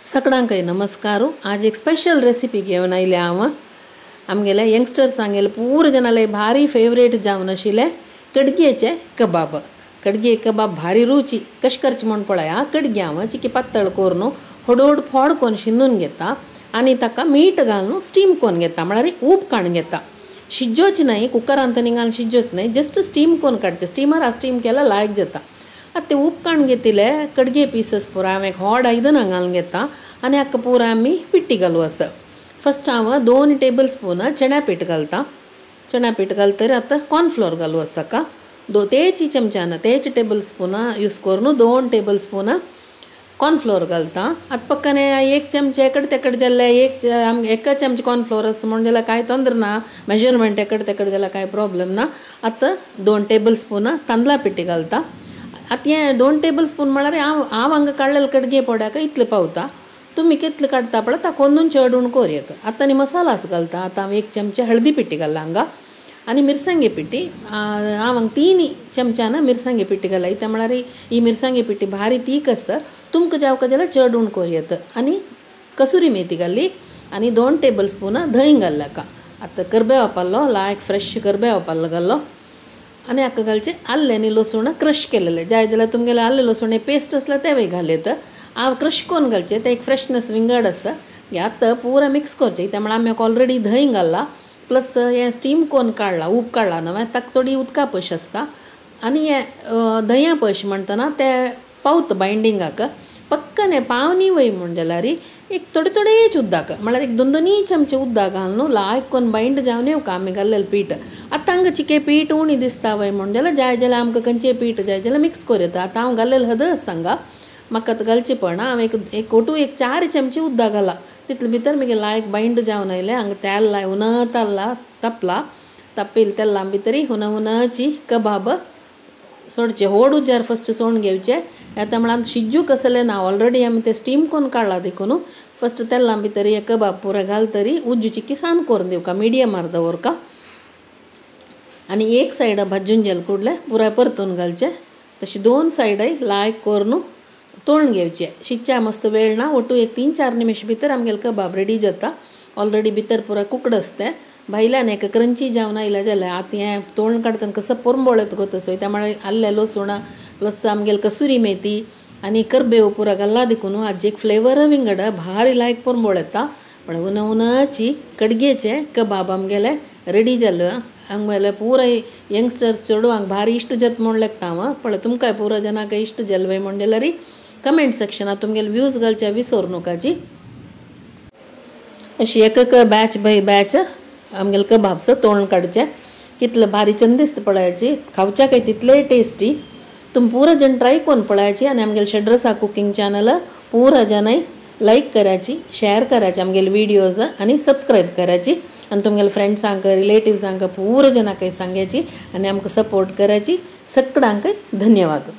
सगळ्यांकय नमस्कार। आज एक स्पेशल रेसिपी घेवन आयल्या हांव। आमगेले यंगस्टर्सांगेले पूर जनाले भारी फेवरेट जावन आशिल्ले कडगेचे कबाब। कडगे कबाब भारी रुची कशें करचें म्हूण पळया। कडगे हांव चिकी पातळ करून होड होड फोड करून शिंदून घेता आनी ताका मीठ घालून स्टीम करून घेता, म्हळ्यार ऊब काडून घेता। शिजोवचें न्हय, कुकरांत आनी घालून शिजोवचें न्हय, जस्ट स्टीम करून काडचें। स्टिमर स्टीम केल्यार लायक जाता। आतां ते ऊब काडून घेतिल्ले कडगे पिसस पुराय हांव एक व्हड आयदनां घालून घेता आनी हाका पुराय आमी पिट्टी घालूं आसा। फस्ट हांव 2 टेबल स्पून चण्या पीठ घालता। चण्या पीठ घालतरी आतां कॉर्नफ्लोर घालूं आसा का तेच चमच्यान तेच टेबल स्पून यूज करून 2 टेबल स्पून कॉर्नफ्लोर घालता। आतां पक्काने 1 चमचे एकडे तेकडे जाल्यार एक चमचे कॉर्नफ्लोर आसा म्हूण जाल्यार कांय तोंदर ना, मेजरमेंट एकडे तेकडे जाल्यार कांय प्रॉब्लम ना। आतां 2 टेबल स्पून तांदळा पिठी घालता। आतां हें 2 टेबल स्पून म्हळ्यार हांव हांव हांगा काडलेले कडगे पोड्याक इतले पावता, तुमी कितले काडटा पळय ताका अंदून चड उणें करूं येता। आतां आनी मसालास घालता। आतां हांव 1 चमचे हळदी पिठी घालला हांगा आनी मिरसांगे पिठी हांव हांगा 3 चमच्यान मिरसांगे पिठी घाला। इत्या म्हळ्यार ही मिरसांगे पिठी भारी तीख आसा, तुमकां जावका जाल्यार चड उणें करूं येता। आनी कसुरी मेथी घाली आनी 2 टेबल स्पून धंय घाल्लें हाका। आतां करबेव पाल्लो लायक फ्रेश करबेव पाल्लो घाल्लो आनी हाका घालचें आल्लें आनी लसूण क्रश केलेलें। जाय जाल्यार तुमगेलें आल्लें लसूण पेस्ट आसल्यार तेंवूय घाल येता। हांव क्रश करून घालचें, तें एक फ्रेशनस विंगड आसा। हें आतां पुरा मिक्स करचें। कित्याक म्हळ्यार आमी ऑलरेडी धंय घाल्लां प्लस हें स्टीम करून काडलां, ऊब काडलां न्हय, ताका थोडी उदका पश आसता आनी हें धंया पश म्हणटना तें पावता बायंडिंगाक। पक्कने पावनी वय म्हूण जाल्यार एक थोडे थोडेच उदक, म्हळ्यार एक 2-2 चमचे उदक घालून लायक करून बायंड जावन येवका आमी घाल्लेलें पीठ। आतां हांगा चिके पीठ उणी दिसता वय म्हूण जाल्यार जाय जाल्यार आमकां खंयचें पीठ जाय जाल्यार मिक्स करूं येता। आतां हांव घाल्लेलें हदस सांगा, म्हाका आतां घालचें पडना। हांव एक ओटू एक 4 चमचे उदक घाला, तितले भितर मागीर लायक बायंड जावन आयलें। हांगा तेल लाय हुना ताल्ला तापला, तापिल्लें तेल्ला भितरी हुना हुनाची कबाब सोडचे। व्हड उज्यार फस्ट सोडून घेवचे। आतां म्हळ्यार शिजूंक कसलें ना, ऑलरेडी आमी तें स्टीम करून काडलां देखून फस्ट तेल्ला भितर हे कबाब पुराय घालतरी उज्जू चिकी सान करून दिवका, मिडियमार दवरका आनी एक सायडा भाजून जाले कुडले पुराय परतून घालचे। तशी 2 सायडाय लायक करून तोळून घेवचे। शिजच्या मस्त वेळ ना, ओटू एक 3-4 निमिश भितर आमगेले कबाब रेडी जाता। ऑलरेडी भितर पुराय कुकडं आसता, भायल्यान एक क्रंची जावन आयल्या जाल्यार आतां हें तोळून काडटना कसो पोरंबोळ येता गो तसो। त्या म्हळ्यार आल्लें लसूण प्लस आमगेले कसुरी मेथी आनी करबेव पुरा घाल्ला देखून आजी एक फ्लेवर विंगड भारी लायक पोरंबोळ येता। पण हुना हुनाची कडगेचे कबाब आमगेले रेडी जाले। आमगेले पुराय यंगस्टर्स चेडवांक भारी इश्ट जाता म्हूण लेखता हांव। पळय तुमकांय पुरा जनांक इश्ट जालें वय म्हूण जाल्यार कमेंट सेक्शनात तुमगेले व्यूज घालचे विसरू नकाची। अशी एक एक बॅच बाय बॅच आमगेले कबाब्स तोळून काडचे। कितले भारी चंद दिसता पळयाची, खावच्याकय तितले टेस्टी। तुमी पुरा जण ट्राय करून पळयाची आनी आमगेले षड्रसा कुकिंग चॅनल पुरा जणांय लायक करायची, शेअर करायची आमगेले व्हिडियोज आनी सबस्क्रायब करायची आनी तुमगेले फ्रेंड्सांक रिलेटिव्सांक पुरा जणांकय सांगायची आनी आमकां सपोर्ट करायची। सगळ्यांकय धन्यवाद।